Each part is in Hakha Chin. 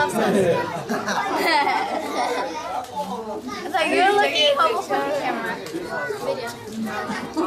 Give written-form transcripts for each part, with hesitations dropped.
Loves us. It's like you're looking hopeful for the camera. Video.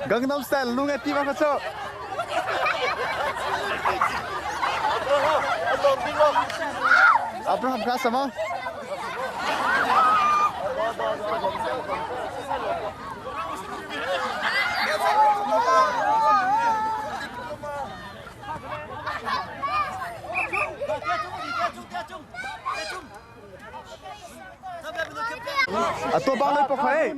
Gangnam Style lung ati ma kha Abraham kha sama. A to bang lai pok hai.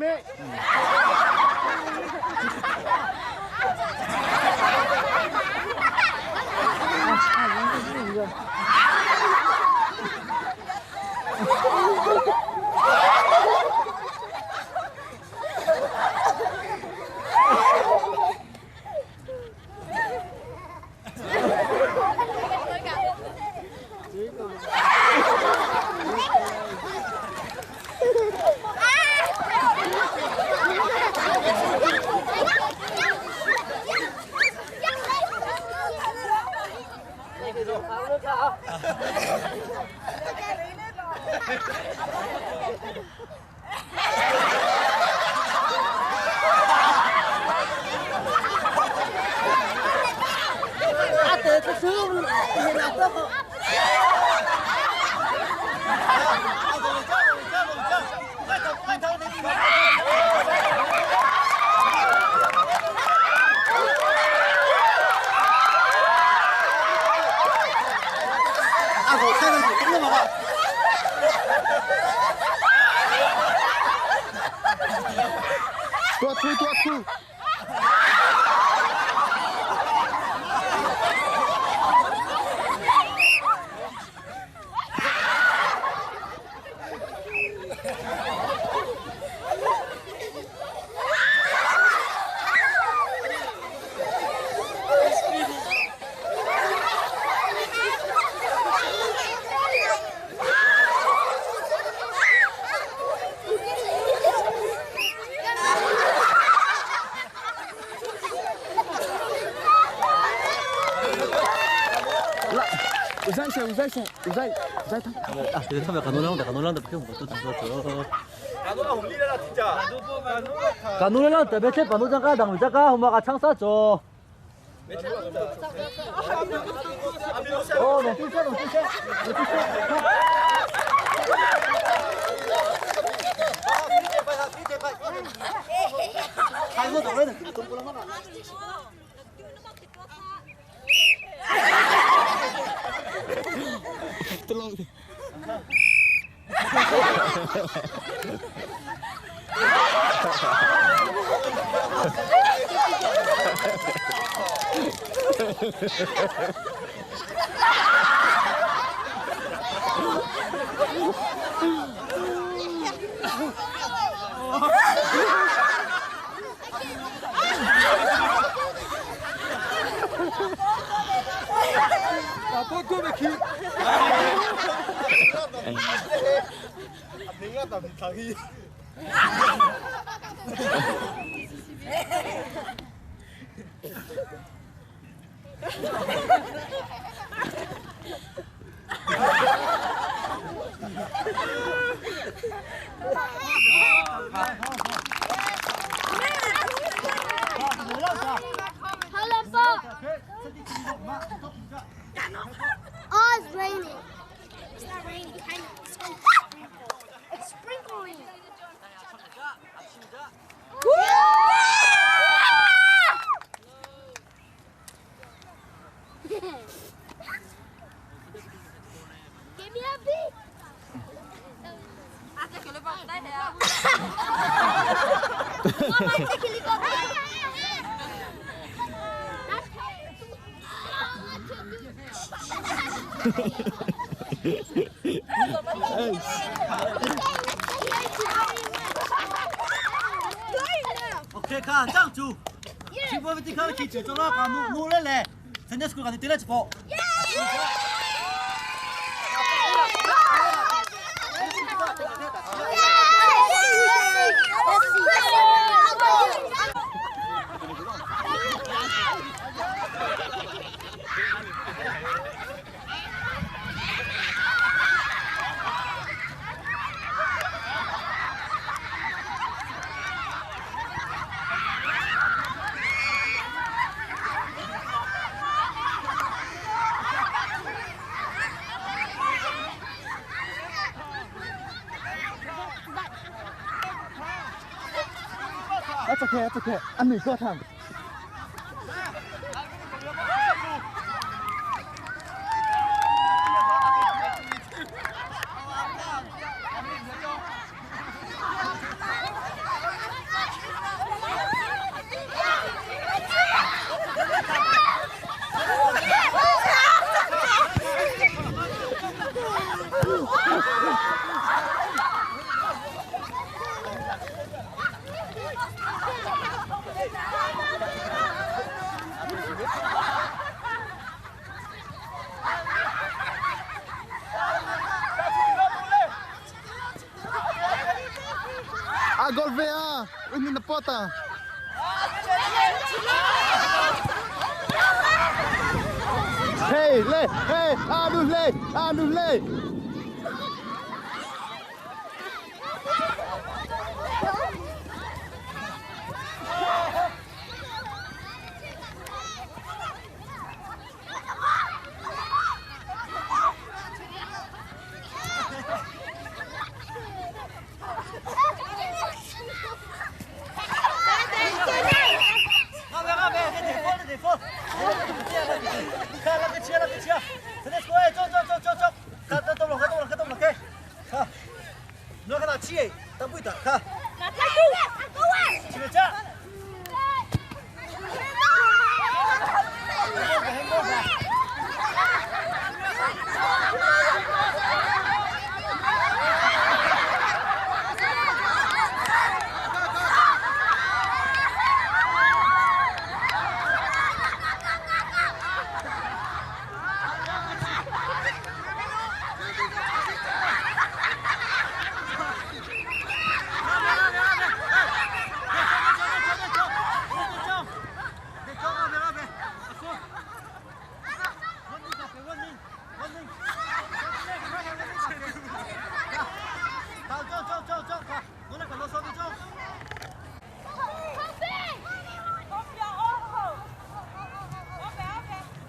Tuah thu tuah thu. Oh, it's raining. It's not raining, kind of. It's sprinkling. Give me a beat. OK，看站住，全部你看起节奏啦，看努努力嘞，真的是个你对了一步。 That's okay, that's okay. Anh nghỉ cơ thằng. A gol ve a, in the pota. Hey, le, hey, anu le, anu le.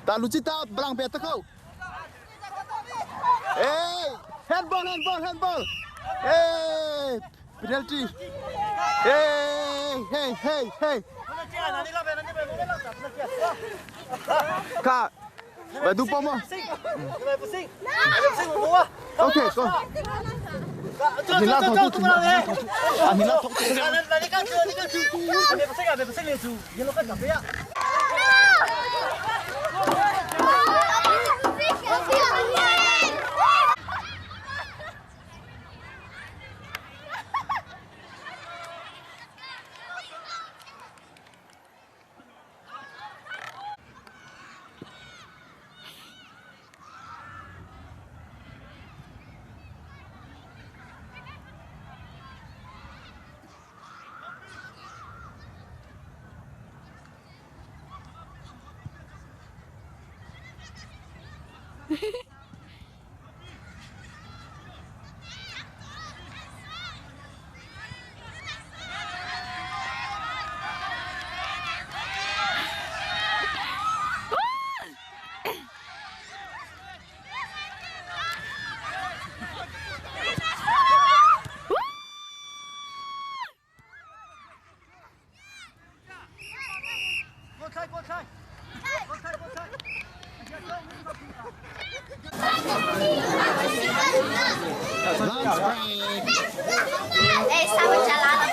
Ta Lucita belang pe takau. Hey, handball, handball, handball. Hey, penalty. Hey, hey, hey, hey. Kak, badu pom. Okay, go. 你拉头都啊，你拉头。哎，啥不加辣了？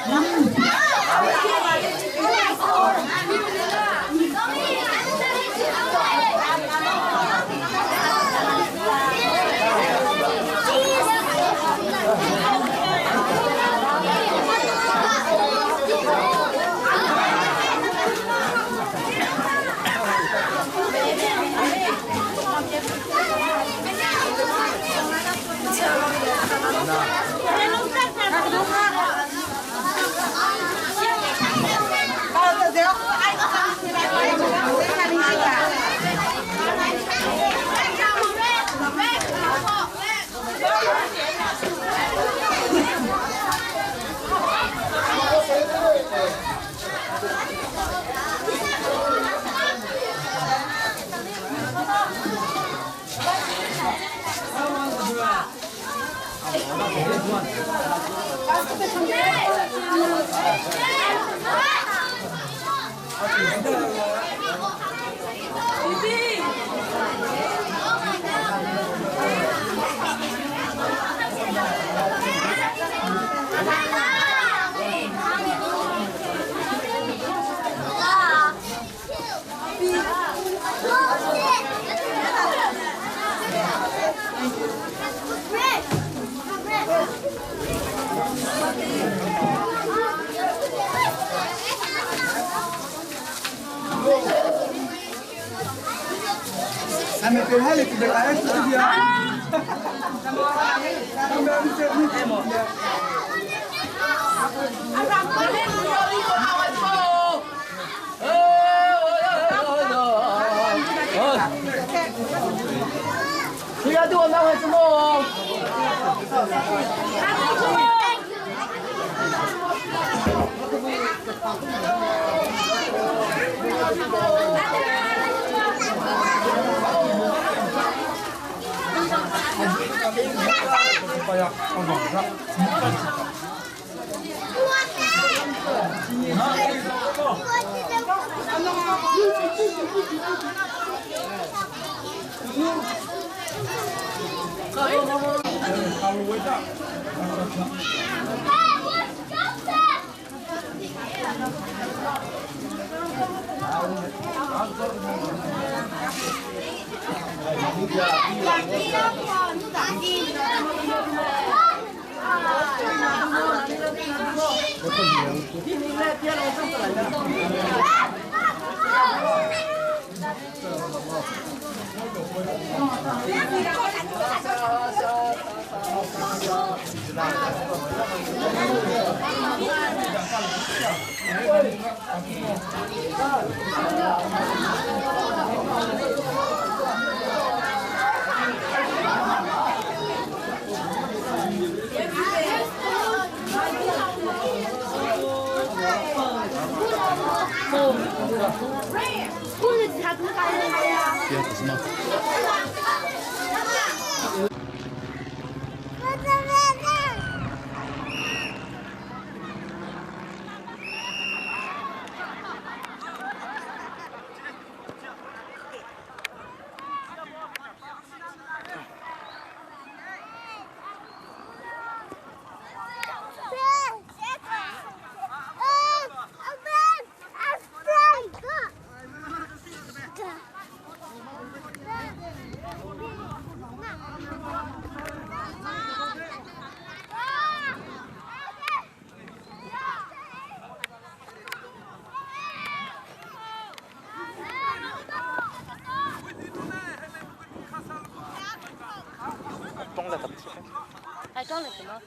装了怎么吃？还装了什么？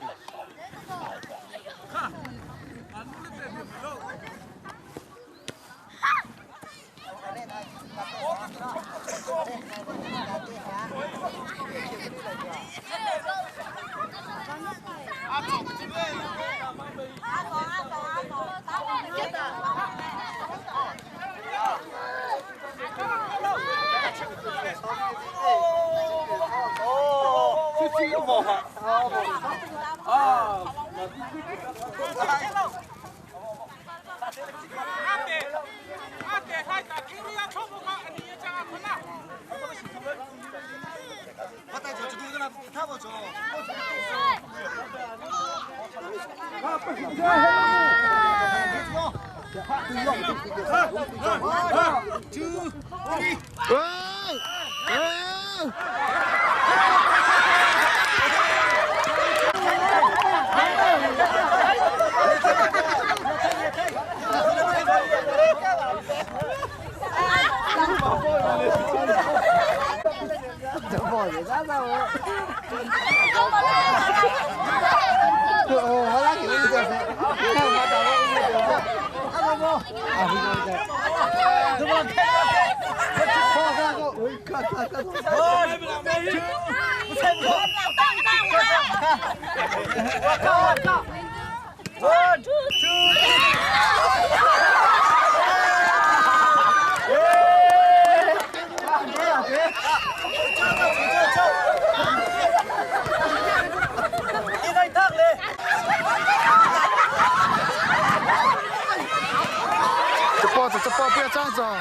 这包子，这包不要这样子啊！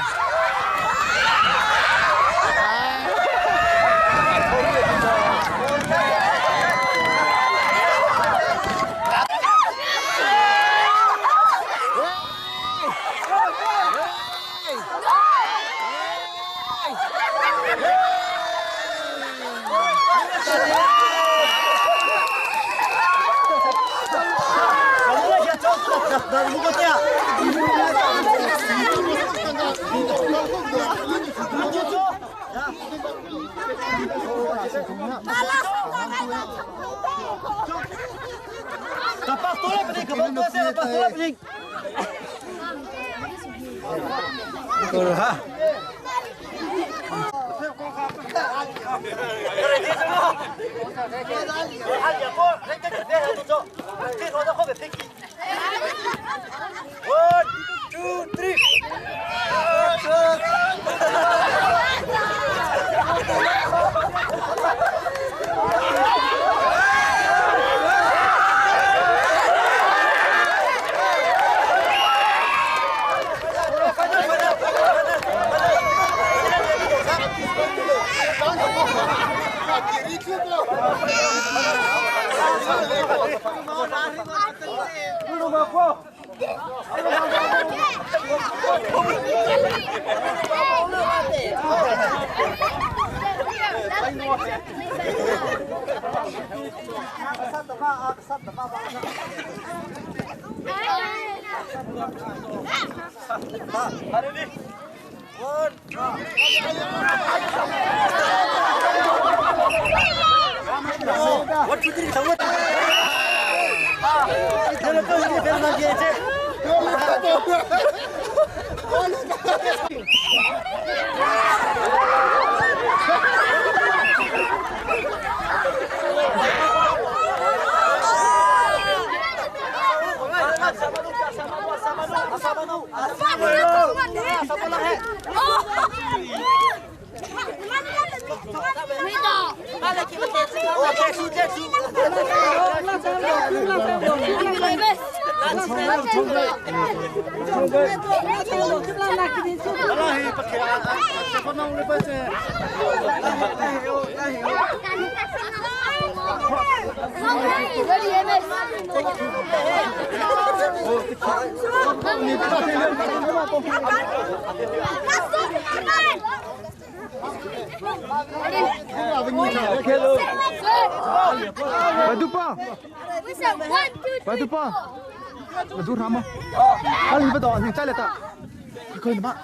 白肚包，白肚包，我做啥吗？啊，你不到，你再来打，可以吗？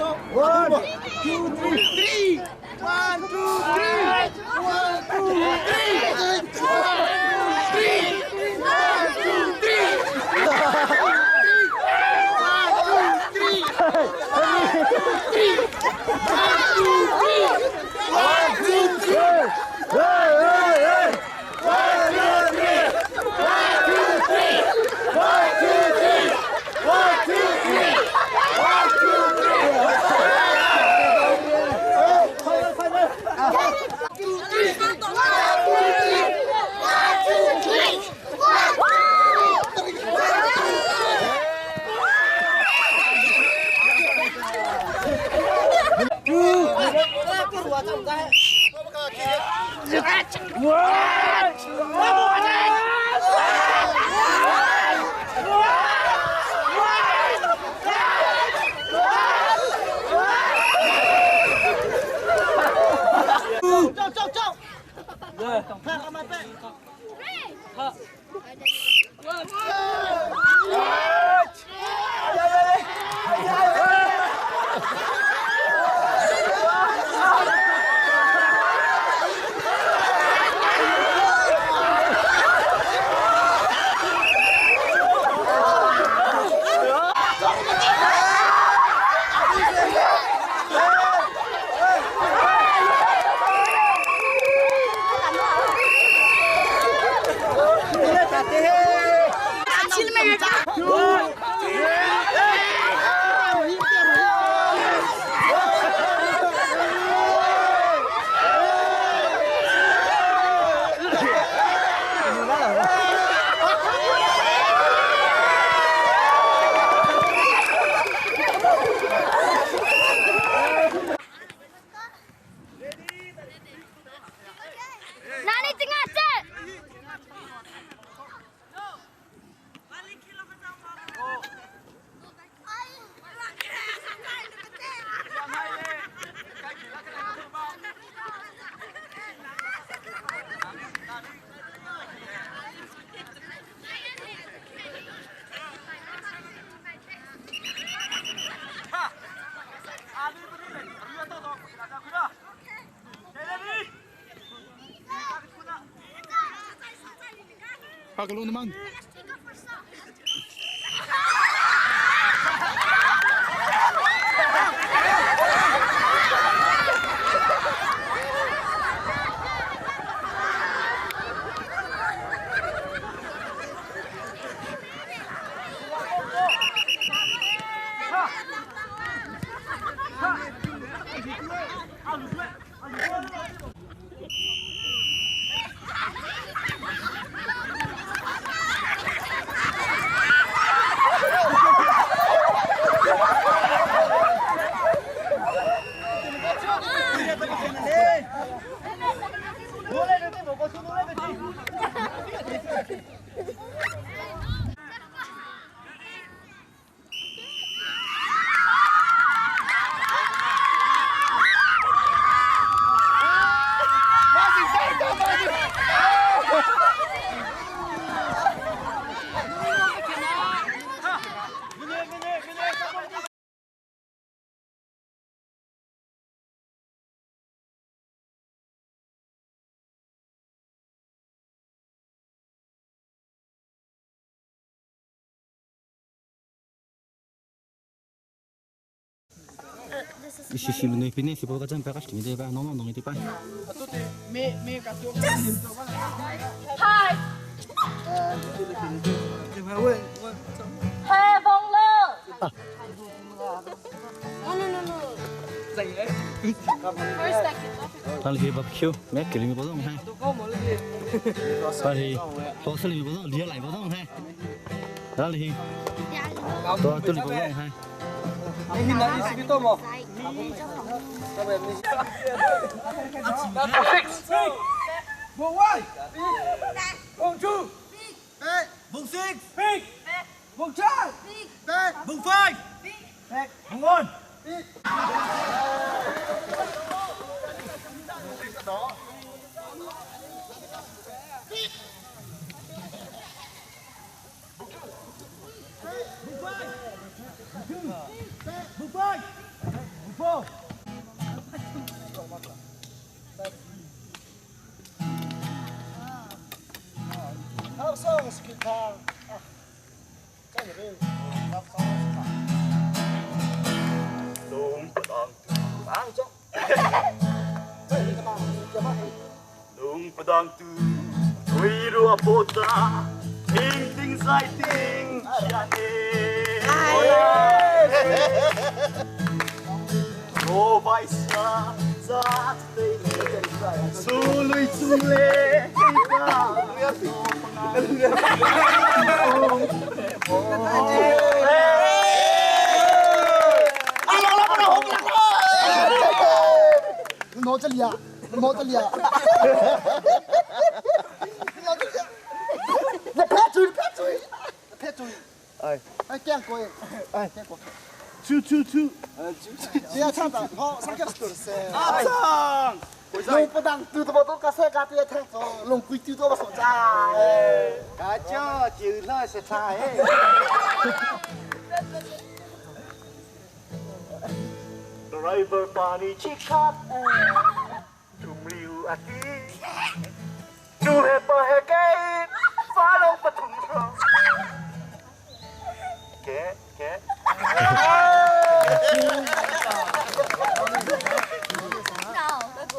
1 2 3 1 2 3 1 2 3 1 2 3 1 2 3 Hey, hey, hey! 1 2 3 1 2 3 1 2 3 1 2 3 1 2 Pakalong naman. Ishi shi ne pine si boga jam pa kash ni ba no no no ni pa. Hi. No no no no. First second. Tan li barbecue me ke li bo dong ha. Pa li to se li bo dong li lai bo dong ha. Da li. To to li bo dong ha. Vùng 6. Vùng 2. Vùng 5. Vùng 1. Vùng 5. Lungpadang tu tui rua pota ting ting sai ting chiane Ro vai sa za te le su lui chung le 脑这里啊，脑这里啊，脑这里，你别嘴，别嘴，别嘴，哎，哎，见过，哎，见过。 투 투 투 别唱的，我上个是噻。 阿唱龙不当丢多多个三个别唱走，龙龟丢多不手扎。 家叫就那些菜。Driver pani chikat Tumliu ati Nuhe pa he kai Falong patung Ke ke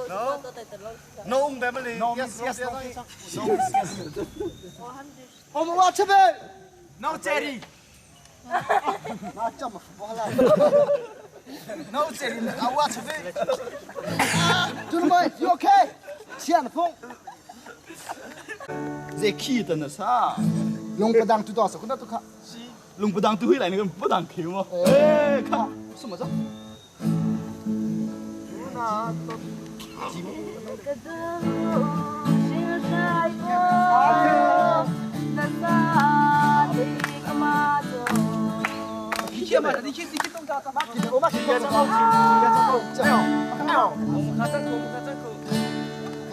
No. No family Yes yes 我们挖吃呗。 No Jerry 那这么不好了。 No Jerry 啊我吃呗兄弟们，you OK？欠的风。这气的那啥龙不当丢多少？那都看。龙不当对来那个不当 Q 吗？哎看什么子？我们去走走，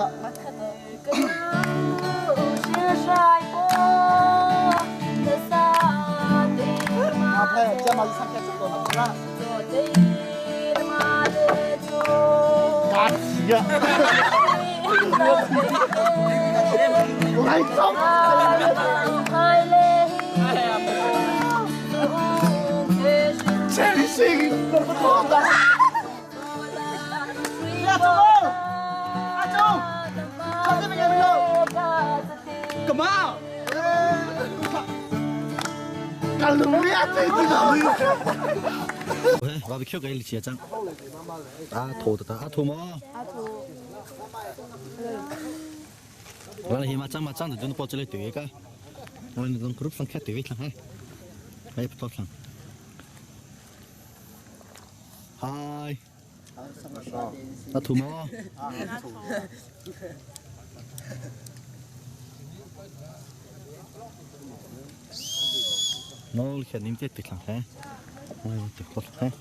阿佩，这嘛是上开走了，啦。嘎子呀！我来走。真心不错的。阿忠，阿忠，上这边有没有？干嘛？干路呀，这这个。喂，我被 Q 给你结账。阿土的阿土吗？阿土。我来嘛张嘛张的，就能包这里对个。我那种 group 上看对了哈，哎不多上。嗨。阿土吗？nó hiện nimte tuyệt lắm thế ôi tuyệt lắm thế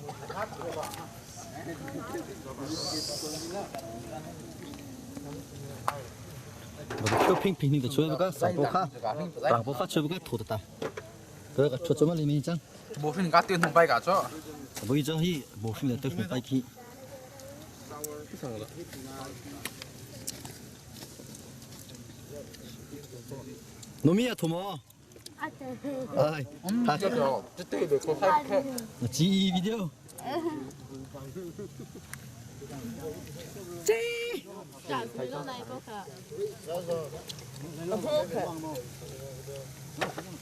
뭐 쇼핑 핑핑도 줘야 쌍보카 쌍보카 줘볼까 도졌다 그래가 초점을 리미장 无可能甲电筒摆架咗。 뭐 이저 히 모습이 또 빨기 놈이야 도모 阿 哎，这个这对的，我开开。 지 비디오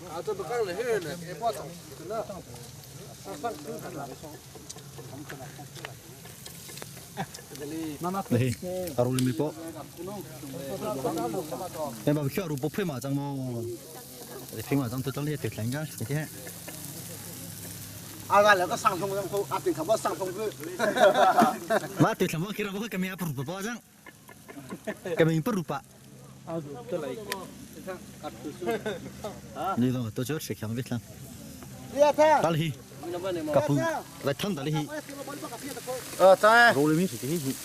啊，这不干了，黑呢，别跑走。 네, 아롤림이 뽀. em bảo khi ở bộ phim mà chẳng mò phim mà chẳng tôi tôi tuyệt lắm cái thế 阿个两个上风上风，阿对头我上风去。 mà tuyệt lắm khi nào cái mẹ bự bự chẳng cái mình bự bự đi đâu tôi chưa sẽ không biết lắm 你阿听。 打你，cà phê lại thằng打你， 呃，在 rồi mình sẽ cái gì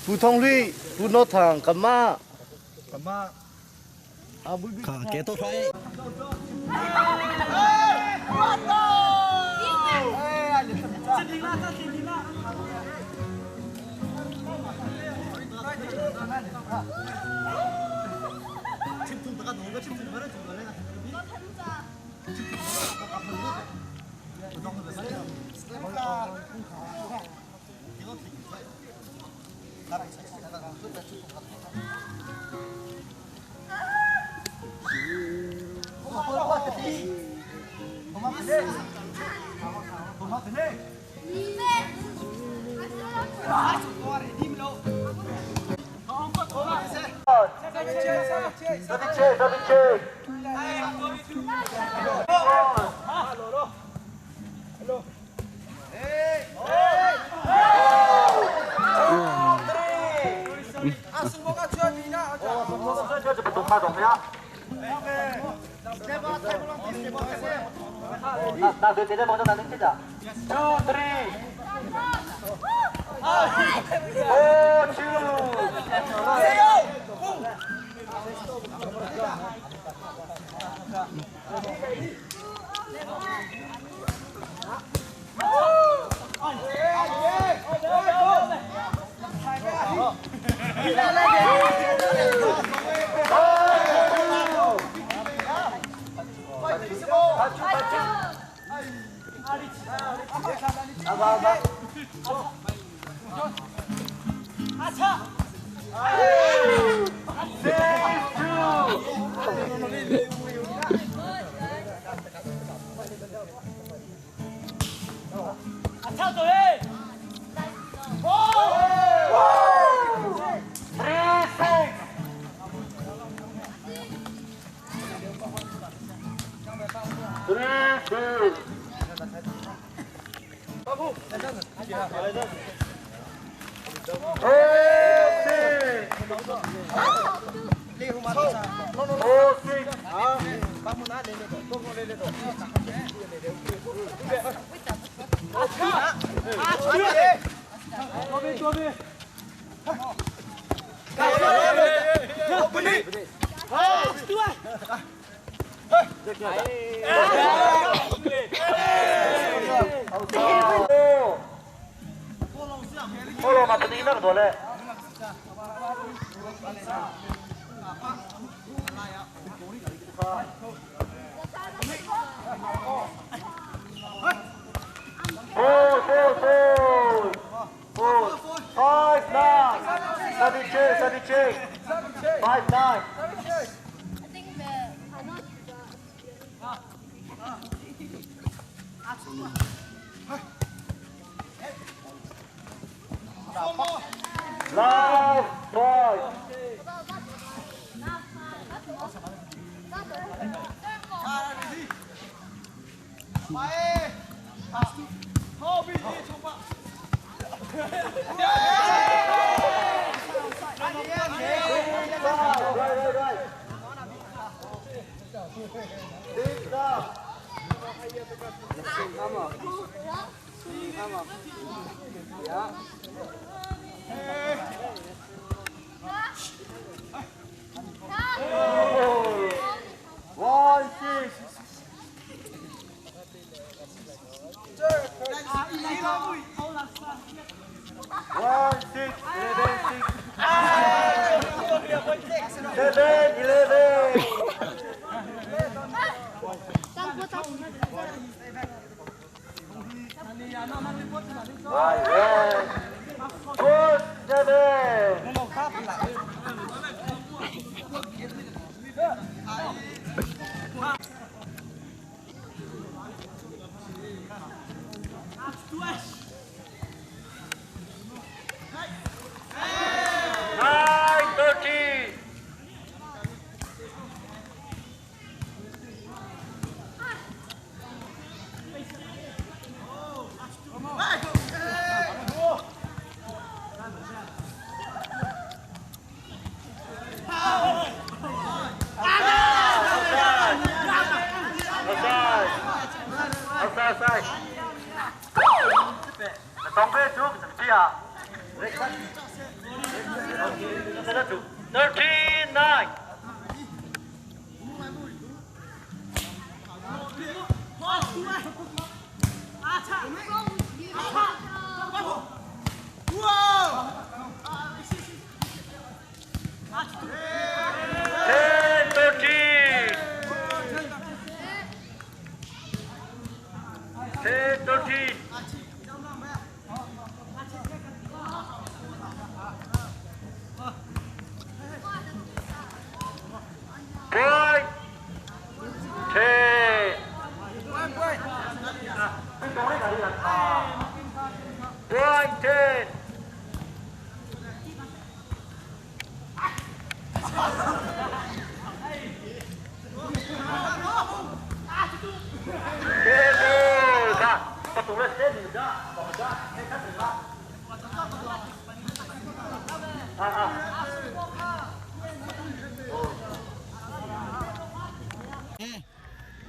普通率不诺糖干嘛？干嘛？ cả cái tôi phải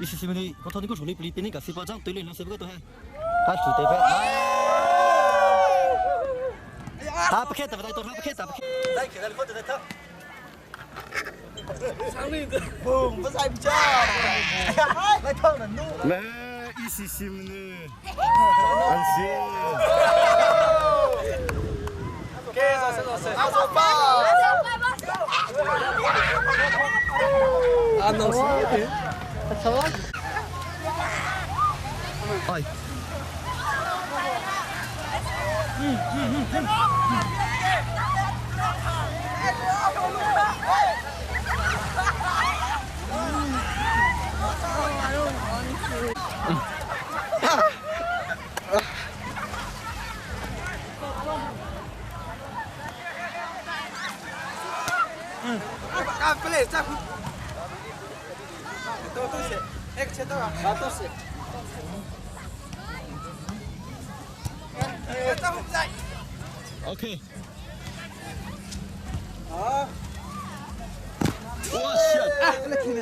一时什么的，我头你个手里不里，别你个细胞长对脸上细胞都还，他手对呗。啊，不开的不带多，不开的不开。来，给他的，来他。不不在不叫，来烫的怒。来，一时什么的，安心。给老师老师。阿说爸。啊，老师。哎。啊，不来，再不。都都是，那个切到啊，都是。哎，再不在。 OK。啊。哇塞！哎，来听呢。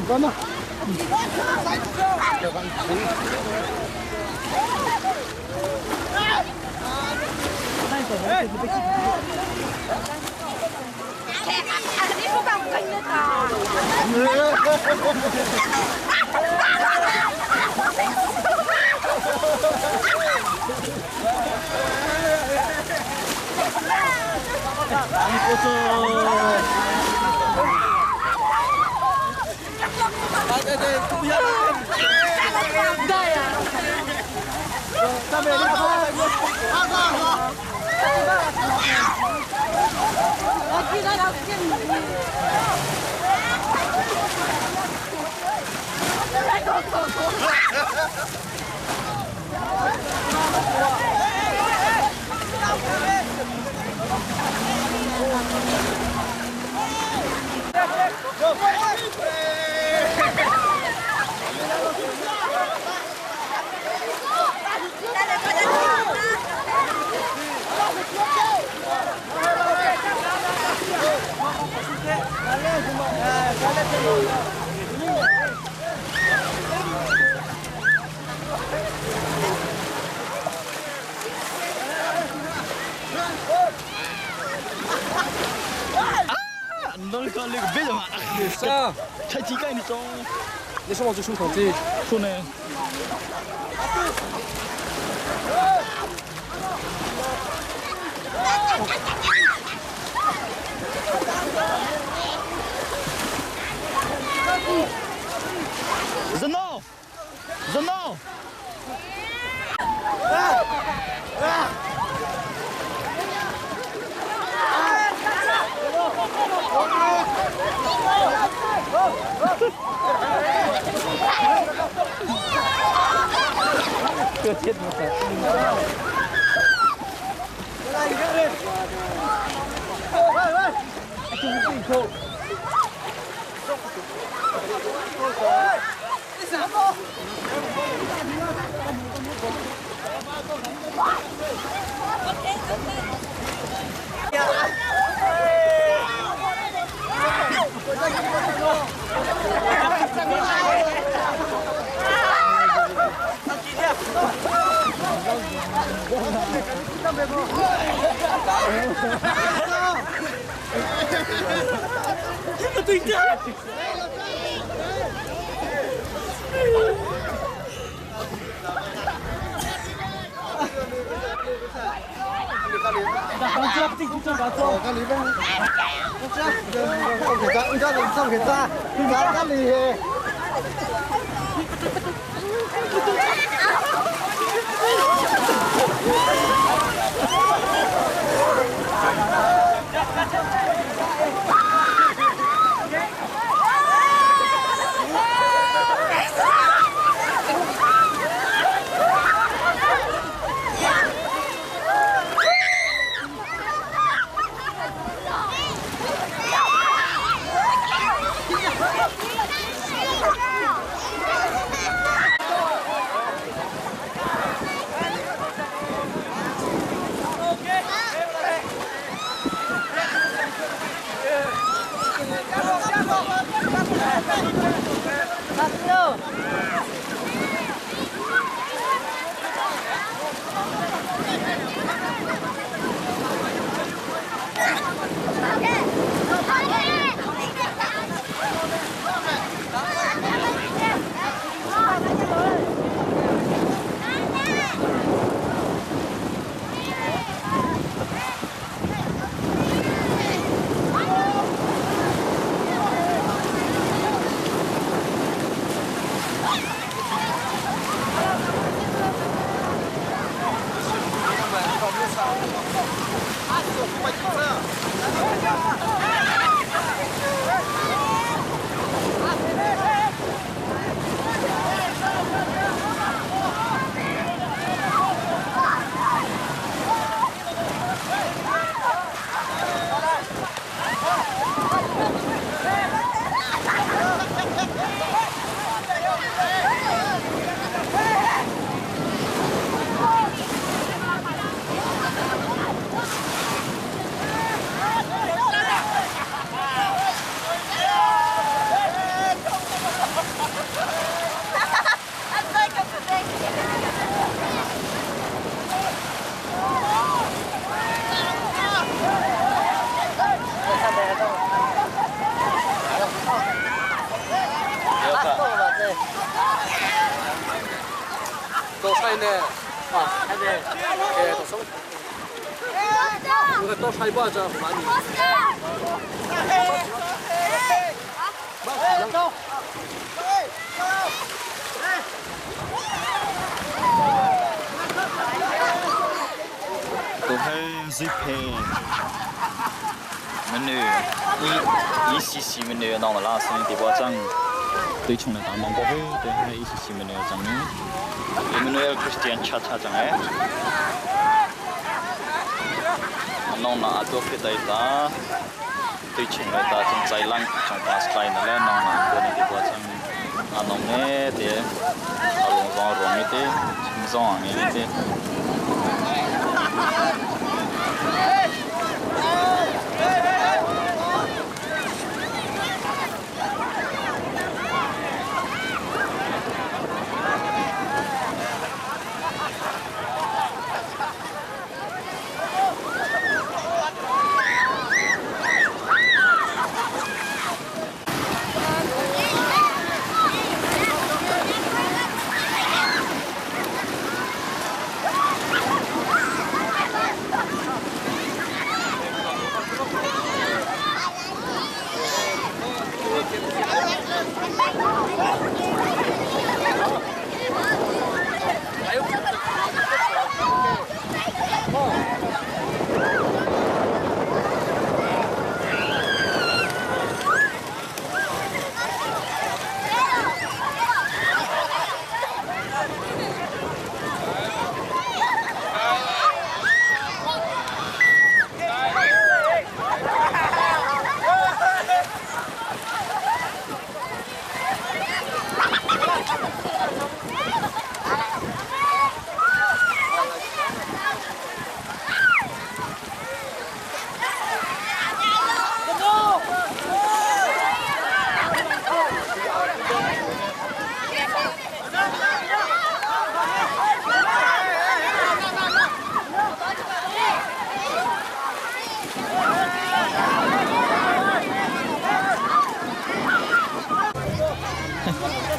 Dale, 啥？才几个你装？你什么就胸口子？说呢？人呢？人呢？对冲的大芒果对，还一起西门的张呢，Emmanuel Christian 恰恰张哎，弄那阿多给大家，对冲的大正在浪，从巴斯来那来弄那过来的过程，啊弄呢的，啊龙庄容易的，轻松啊的。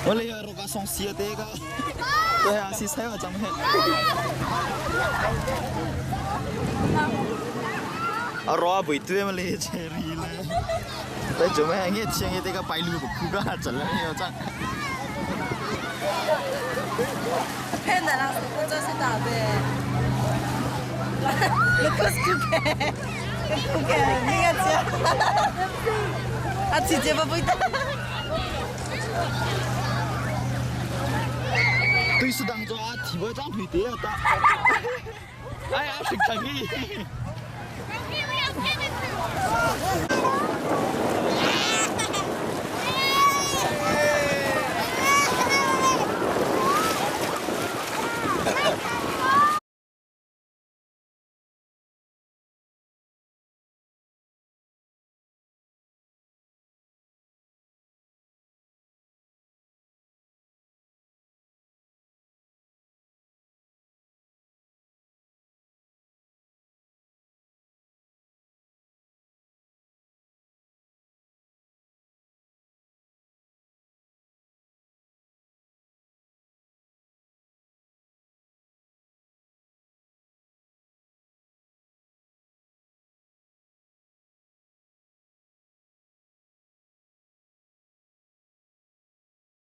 Wala ya roka song sia te ka. Te ha si sai wa chang he. A ro bui tu ma le che ri le. Te chu me nge chiang te ka pai lu bu khu ka chal le yo chang. 骗的啦，我这是打的。你可是哭嘅，哭嘅，你个只，啊，直接不会得。对是当中啊，提不张腿的打。哎呀，是可以。